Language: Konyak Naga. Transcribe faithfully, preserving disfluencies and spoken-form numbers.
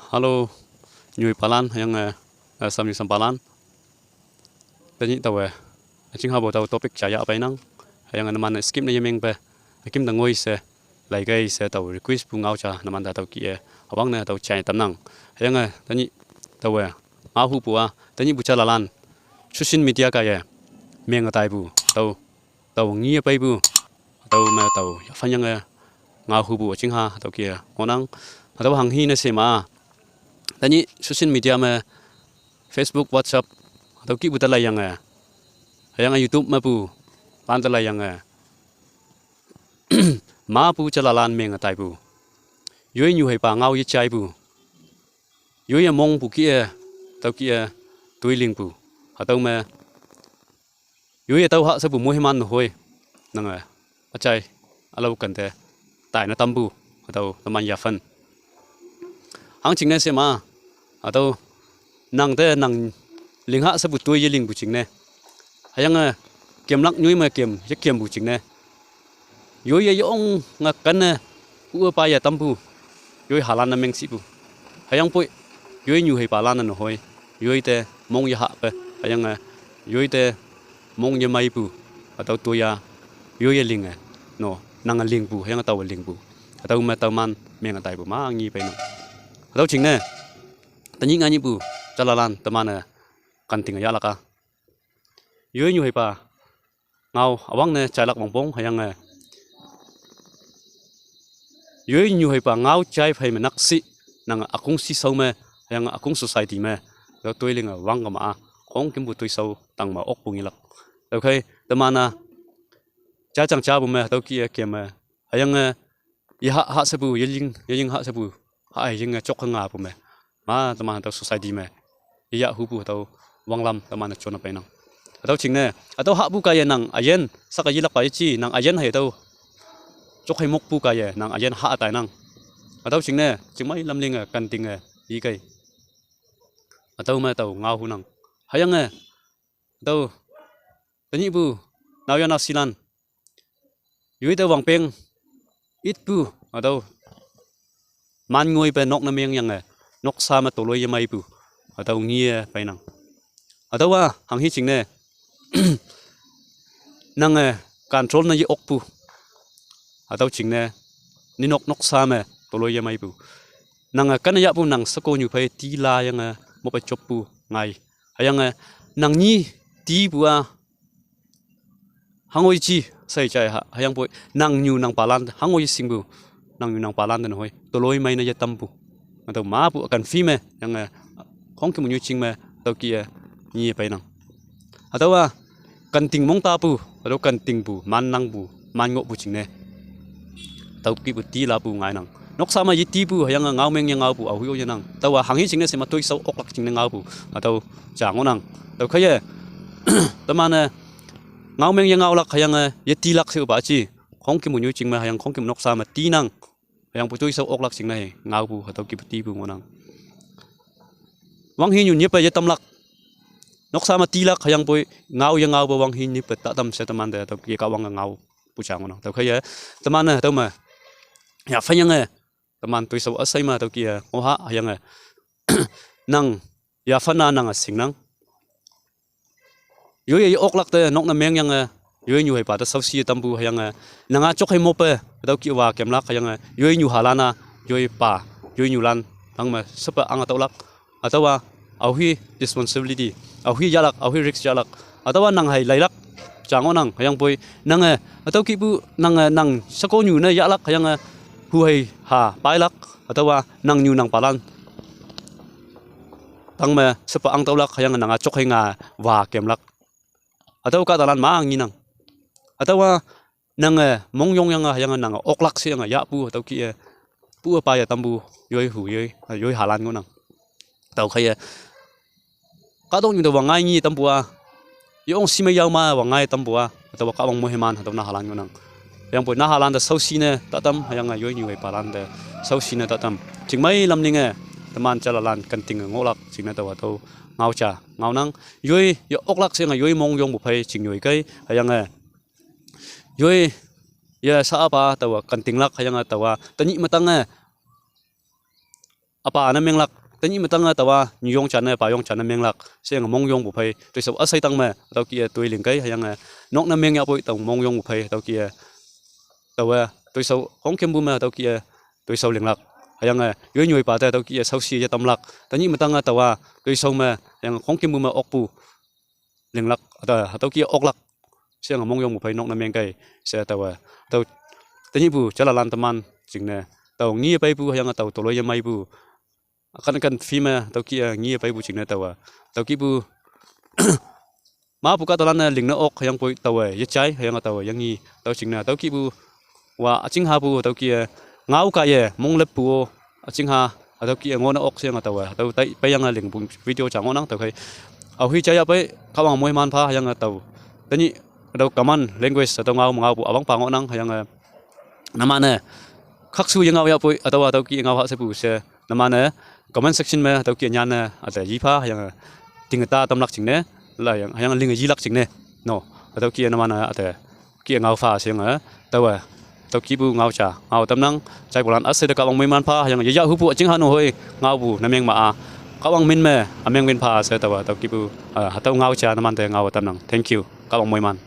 Hello, nyuhepalan hüyange, eh, samnyu sampalan. Tenyih taowe, eh, üjingha bo tao topic ja yahpeinang. Hüyange numan-e skip ne yemengpe, eh, kim te ngoi she, laikei she tao request pu ngao ja numan te tüo kih-e, üwangne tao jai tamnang. Hüyange tenyih taowe, ngaohupu-a, tenyihpu jalalan, social media kaiye, menge taipu, tao, tao ngi peipu, hatüo me tao yaphanyange, ngaohupu üjingha, hatüo kih-e ngohnang. Hatüo hanghi ne shema, tenyih social media me, Facebook, WhatsApp, hatüo kihpu te laiyange, hüyange YouTube mepu, pan te laiyange, mapu jalalan menge taipu, yoi nyuheipa ngao yejaipu, yoiye mongpu kih-e, tüo kih-e, toilingpu, hatüo me, yoiye tüo ha shepu moiman nehoi, nange, üjai, ülao kente, taine tampu, hatüo teman yaphan. Hangjingne shema, hatüo, nang te nang, lingha shepu toi yelingpu jingne, hüyange, kemlak nyoi me kem, yekempu jingne, yoiye yonge kenne, uwe paye tampu, yoi halan ne mengshipu, hüyangpoi, yoi nyuheipalan-e nehoi, yoi te, mong yehahpe, hüyange, yoi te, mong yemeipu, hatüo toi-a, yoiye linge, no, nange lingpu, hüyange taowe lingpu, hatüo me taoman menge taipu ma ngi peinang. Hatüo jingne, tenyih nganyihpu, jalalan teman-e, kanting yahlak-a, yoi nyuheipa, ngao üwangne jailak wongpong hüyange, yoi nyuheipa ngao jai phei me nakshih, nange ükong shishao me, hüyange ükong society me, tüo toilinge wangkema-a, khongkümpu toishao tangme okpu ngelak. Tüokhei, teman-a, jajang japu me, hatüo kih-e keme, hüyange, yeha ha shepu, yeling, yeying ha shepu, ha yinge jok ngapu me, ma teman hatüo society me, yeyah hupu hatüo, wanglam teman-e jone peinang. Hatüo jingne, hatüo hahpu kaiye nang üyin, sake yelakpa yeji, nang üyin hei tüo, jok hei mokpu kaiye nang üyin ha tainang. Hatüo jingne, jingmei lamlinge, kantinge, ikei, hatüo me tao ngaohunang. Hüyange, hatüo, tenyihpu, naoyha naoshilan, yoi te wangpeng, itpu, hatüo, man ngoipe nok ne mengyange, noksa me toloi yemeipu, hatüo ngi-e peinang. Hatüowa hanghi jingne, nange, control ne ye-okpu, hatüo jingne, ninok noksa me toloi yemeipu, nange kene yahpu nang shekonyu phei tilayange, mope joppu ngai, hüyange, nang nyi, tipu-a, hangoi ji, sai jai ha, hüyangpoi, nangnyu nangpalan, hangoi shingpu, nangnyu nangpalan te nehoi, toloi mei ne yetampu, hatüo mapu ükan phi me, yange, khongkümpu nyoijing me, hatüo kih-e, ngi peinang. Hatüowa, kanting mongtapu, hatüo kantingpu, man nangpu, man ngohpu jingne, tüo kihpu tilapu ngainang. Noksa me yetipu, hüyange ngao meng yengaopu, aohe-o yenang. Taowa hanghi jingne shema toishao oklak jingne ngaopu, hatüo ja ngohnang. Tüokheiye, teman-e, ngao meng yengaolak hüyange, yetilak shepa ji, khongkümpu nyoijing me hüyange khongkümpu noksa me tinang, hüyangpoi toishao oklak jingne hei, ngaopu, hatüo kihpu tipu ngohnang. Wanghi nyu nyipe yetamlak, noksa me tilak hüyangpoi, ngao yengaope wanghi nyipe tatam she temante, hatüo kih-e Kahwange ngaopu ja ngohnang. Tüokheiye, teman-e, hatüo me, yaphanyange, teman toishao üshei me hatüo kih-e ngohha hüyange, nang, yaphan-a nange shingnang. Yoiye ye-oklak te nok ne mengyange, yoi nyuheipa te shaoshi yetampu hüyange, nanga jok hei mope, hatüo kih-e wa kemlak hüyange, yoi nyuhalan-a, yoipa, yoi nyulan, tangme shepa ange tüolak, hatüowa, aohe responsibility, aohe yahlak, aohe risk yahlak, hatüowa nang hei leilak, ja ngohnang, hüyangpoi, nange, hatüo kihpu, nange, nang shekonyu ne yahlak hüyange, huhei ha pailak, hatüowa, nangnyu nangpalan tangme shepa ang tüolak hüyange nanga jok hei nga wa kemlak, hatüo kahtalan ma ngenang. Hatüowa, nange, mongyongyange hüyange nange oklak sheyange yahpu, hatüo kih-e, pu-e paye tampu, yoi hu, yoi, yoi halan ngohnang. Tüokheiye, kahtoknyu te wangngai ngi tampu-a, yong shime yao ma wangngai tampu-a, hatüowa Kahwang moiman, hatüo nahalan ngohnang. Hüyangpoi nahalan te shaoshi ne tatam, hüyange yoi nyuheipalan te shaoshi ne tatam. Jingmei lamlinge, teman jalalan kantinge ngohlak jingne taowa tüo, ngao ja, ngaonang, yoi, ye-oklak sheyange yoi mongyongpu phei jingnyoi kei, hüyange, yoi, ye shapa taowa kantinglak hüyange taowa, tenyih me tange, apa ne menglak. Tenyih me tang-e taowa nyuyong ja ne, payong ja ne menglak. Sheyange mongyongpu phei, toishao üshei tang me, hatüo kih-e toi ling kei, hüyange, nok ne meng yahpoi tao mongyongpu phei, hatüo kih-e, taowe, toishao, khongkümpu me, hatüo kih-e, toishao linglak. Hüyange, yoi nyoipa te, hatüo kih-e, shaoshi yetamlak. Tenyih me tang-e taowa, toishao me, hüyange, khongkümpu me okpu linglak, hatüo, hatüo kih-e oklak. Sheyange mongyongpu phei nok ne meng kei, she taowe. Tao, tenyihpu jalalan teman jingne. Tao ngi peipu, hüyange tao toloiye meipu. Akan akan phi me, hatüo kih-e ngi peipu jingne taowe. Tüo kihpu, mapu kahtalan-e lingne ok, hüyangpoi taowe, yejai, hüyange taowe, yangi, tüo jingne, tüo kihpu, wa, üjinghapu, hatüo kih-e, ngao kaiye, mongleppu-o, üjingha, hatüo kih-e ngohne ok sheyange taowe, hatüo tai, peiyange lingpu video ja ngohnang, tüokhei. Aohi jaiya pei, Kahwang moiman pha, hüyange tao. Tenyih, hatüo common language, hatüo ngao me ngaopu, üwangpa ngohnang, hüyange. Numan-e, khakshu ye ngao yahpoi, hatüowa hatüo kih-e ngao ha shepu she, numan-e, comment section me, hatüo kih-e nyanne, üte yipha, hüyange, tinge ta tamlak jingne, la hüyange, hüyange linge yilak jingne, no, hatüo kih-e numan-e, üte, kih-e ngao pha sheyange, taowe, hatüo kihpu ngao ja, ngao tamnang, jaipulan üshei te Kahwang moiman pha, hüyange, yeyah hupu üjingha no hoi, ngaopu, ne meng ma-a, Kahwang min me, ümeng win pha she taowe, hatüo kihpu, ah, hatüo ngao ja numante ngao tamnang. Thank you, Kahwang moiman.